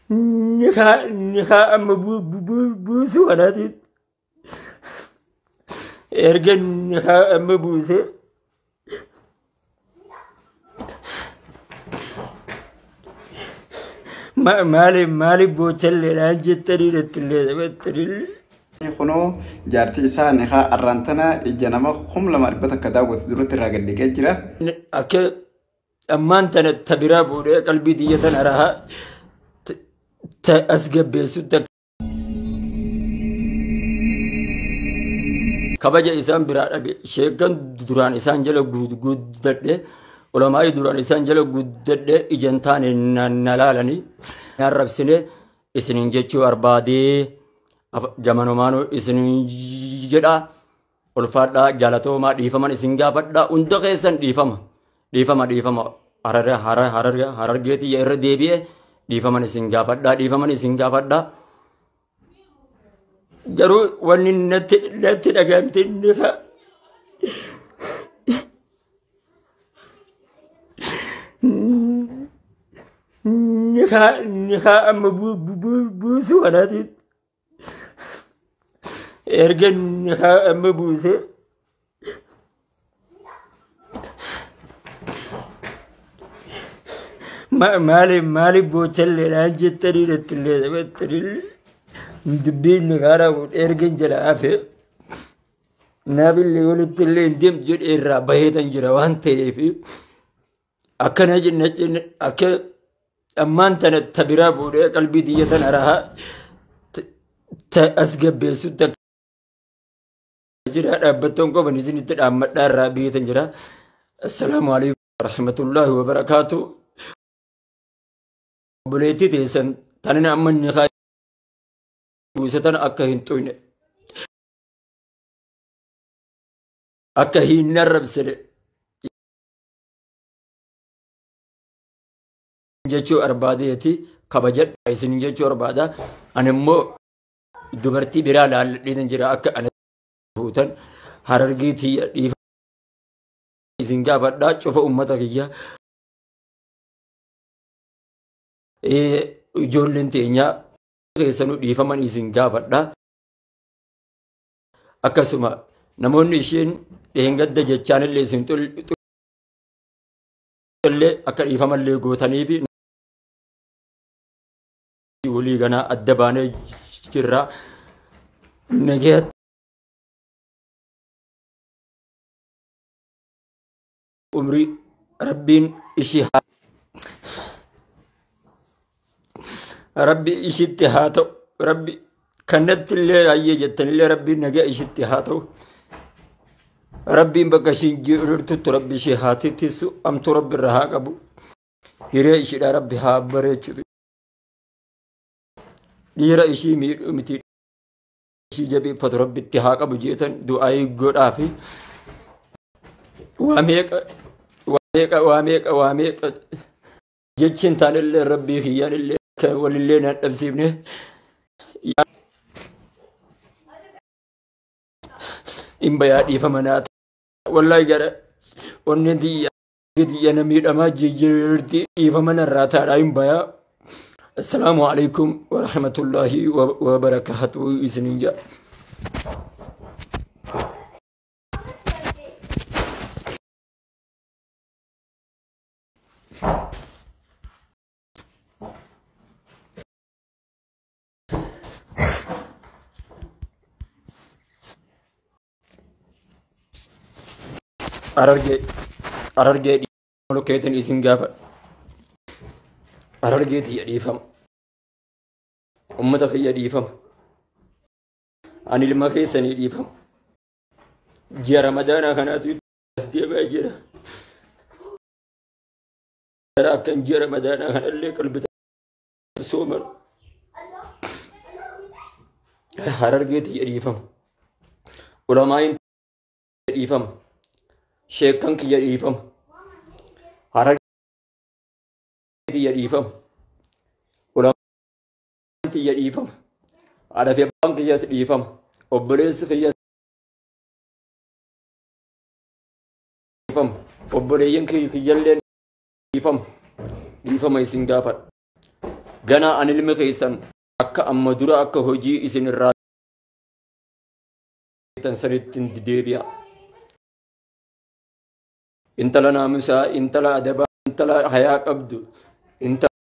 Nikaa amma buusuu kanaatiin erga nikaa amma buusee maaliif maaliif boochalleedhaan jettanii nattillee taphattanii. Kunoo jaartii isaa nikaa arraantana ija nama 2100 daawwatu duratti irraa gad dhiqee jira. Akka ammaan tana ta biraa fuudhee qalbii tiyya tana rahaa ta as gabbeessutti kabaja isaan biraa dhabe sheekan duraan isaan jala guddadhe ulamaa'ii duraan isaan jala guddadhe ijan taane na laalanii arrabsine isinin jechuu barbaadee gamanumaanuu isinin jedha ulfaadhaa jaalatoomaa dhiifaman isin gaafadhaa hunda keessan dhiifama dhiifama dhiifama harargeetii irra deebi'e dhiifaman isin gaafadhaa dhiifaman isin gaafadhaa. Garuu wanni natti dhagahamte inni nikaa amma buusuu kanaatiin erga nikaa amma buusee maaliif maaliif boochalleedhaan jettanii nattillee taphattanii dubbiin nikaadhaa kun erga jala hafe naafillee walitti illee hin deemtu jedhee irraa baheetan jira waan ta'eef akkana akka ammaan tana ta biraa fuudhee qalbii tiyya tana rahaa ta as gabbeessutti jira dhaabbattoon qofan isinitti dhaammadhaa irraa biyyeetan jira. Assalaamu alaikum warahmatullaahi wabarakaatu. Obboleettii teessan tanina amma nikaa buusatan akka hin xuyne akka hin arrabsine jechuu barbaadeeti kabajadha isin jechuu barbaada. Ani immoo dubartii biraa laalladheetan jira akka ana fuutan harargeetii dhiifa isin gaafadhaa cufa ummata kiyya. Ijoolleen teenyaa keessanuu dhiifaman isin gaafadha. Akkasuma namoonni isheen dheengadda jechaanillee isin illee akka dhiifamallee gootanii fi walii ganaa adda baanee jirra. Nagaatti umrii rabbiin ishii haa rabbi ishitti haa ta'u rabbi kanatti illee hayyee jettanillee rabbiin nagaa ishitti haa ta'u rabbiin bakka ishiin jirtutti rabbi ishee haa tittisu amtuu rabbi irra haa qabu hiree ishiidha rabbi haa bareechu dhiira ishii miidhuu miti ishii jabeeffatu rabbitti haa qabu jeetan du'aayii godhaa fi waa meeqa waa meeqa waa meeqa waa meeqa jechiin taanillee rabbii kiyyaan illee walillee na dhabsiifne in bayaa dhiifama naa wallahi gara onneen tiyya na miidhamaa jirti dhiifama narraa taadhaa hin bayaa. Assalaamu alaikum warahmatullaahi wabarakaatu isinin jedha. Harargee harargee keetiin isin gaafadha. Harargee tiyya dhiifama. Ummata kiyya dhiifama. Ani ilma keessanii dhiifama. Ji'a Ramadaanaa kanaatu as deemaa jira. Akkan ji'a Ramadaanaa kanallee qalbii sooman. Harargee tiyya dhiifama. Ulamaa'iin dhiifama. Sheekkan kiyya dhiifama. Harargee tiyya dhiifama. Ulamaan tiyya dhiifama. Haadha fi abbaan kiyyas dhiifama. Obboleessi kiyyas dhiifama. Obboleeyyan kiyyallee dhiifama. Dhiifama isin gaafadha. Ganaa an ilmi keessan akka amma dura akka hojii isin irraa sanitti deebi'a. Intala naamusaa, intala adabaa, intala hayaa qabdu, intala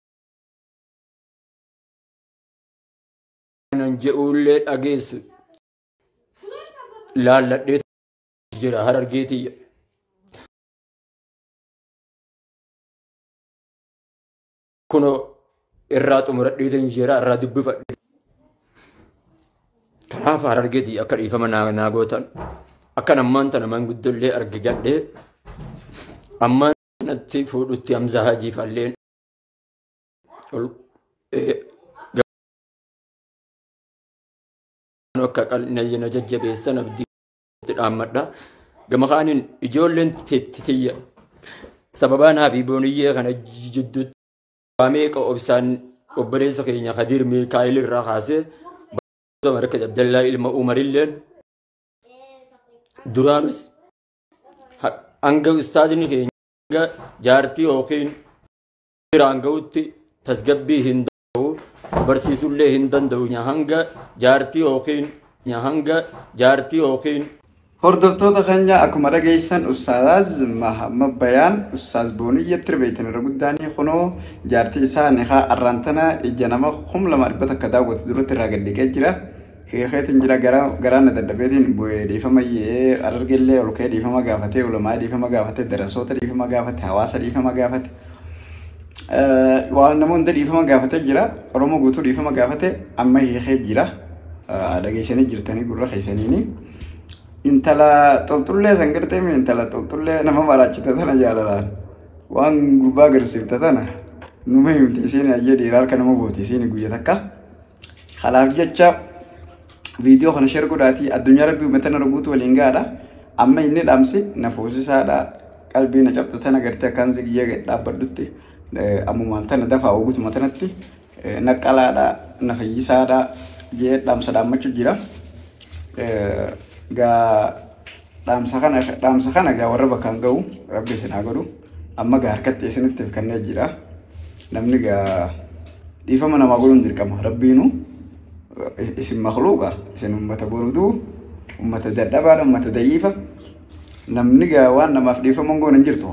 nan je'uullee dhageessu laalladhee jira Harargeetiyya. Kunoo irraa xumuradheetan jira irraa dubbifadhe. Kanaaf Harargeetii akka dhiifama naa gootan akkan ammaan tana manguddollee argigadhee ammaan natti fuudhutti Hamzaa Hajii falleen akka na jajjabeessan abdii dhaammadha. Gama kaaniin ijoolleen tiyya sababaa naa fi booniyyee kana jidduutti meeqa obsaan obboleessa keenya Khadiir Mikaa'el irraa kaasee Markaz Abdallaa ilma Umarilleen duraanus hanga ustaazni keenya jaartii yookiin biraan ga'utti tasgabbii hin danda'u barsiisullee hin danda'u hanga jaartii yookiin hanga jaartii yookiin. Hordoftoota keenya akkuma dhageessan Ustaaz Mahammad Bayaan Ustaaz Booniyyeetti beektan irra guddaanii kunoo jaartii isaa nikaa arraantana ija nama 2100 daawwatu duratti irraa gad dhiqee jira. Hiikeetiin jira garaa na dadhabeetiin dhiifama Harargeellee ol ka'ee dhiifama gaafatee ulamaa dhiifama gaafatee darasoota dhiifama gaafate hawaasa dhiifama gaafate. Waan nama hunda dhiifama gaafatee jira. Oromoo guutuu dhiifama gaafate amma hiikee jira. Dhageessanii jirtanii gurra keessaniini. Intala xolxullee san gartee intala xolxullee nama maraachite tana jaalalaan waan gurbaa agarsiifte tana numa himti isiin ayyee dhiiraa harka nama booti isiin guyya takka. Kanaaf jecha viidiyoo kana share godhaatii addunyaa rabbii uummata na guutuu waliin gahaadha. Amma inni dhaamsi na foosisaadha. Qalbii na cabxe tana gartee akkaan zigiyyee dhaabbadhutti ammumaan tana dafaa oogutuma tanatti naqqalaadha na fayyisaadha jee dhaamsa dhaammachuu jira. Gaa dhaamsa kana gaa warra bakkaan ga'u rabbi isin haa godhu amma gaa harkatti isinitti kanneen jira namni gaa dhiifama namaa godhuun dirqama rabbiinu isin makluuqa isin ummata boruduu ummata dadhabaadha ummata da'iifa namni gaa waan namaaf dhiifama hin goone hin jirtu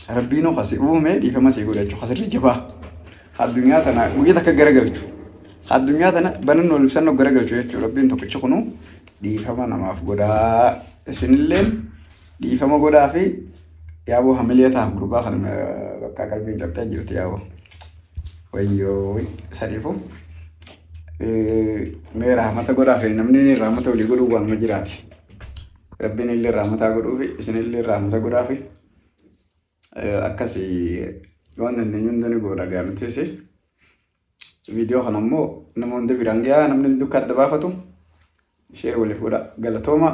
rabbiinu kasi uume dhiifama sii godha jechuudha kasirri jabaa addunyaa tana guyyaa takka garagalchu addunyaa tana banannoo ibsannoo garagalchu jechuudha rabbiin tokkichi kunuu dhiifama namaaf godhaa isinilleen dhiifama godhaa fi yaaboo hamilee ta'aaf gurbaa kana bakka qalbiin cabxee jirti yaaboo wayyoo sadiifu mee rahmata godhaa fi namni inni rahmata walii godhuu waanuma jiraati rabbiin illee rahmataa godhuu fi isinillee rahmata godhaa fi akkasii waan dandeenyu hunda ni godha gaariin viidiyoo kana immoo nama hunda biraan gahaa namni hundi akka adda baafatu. Share waliif godha galatooma.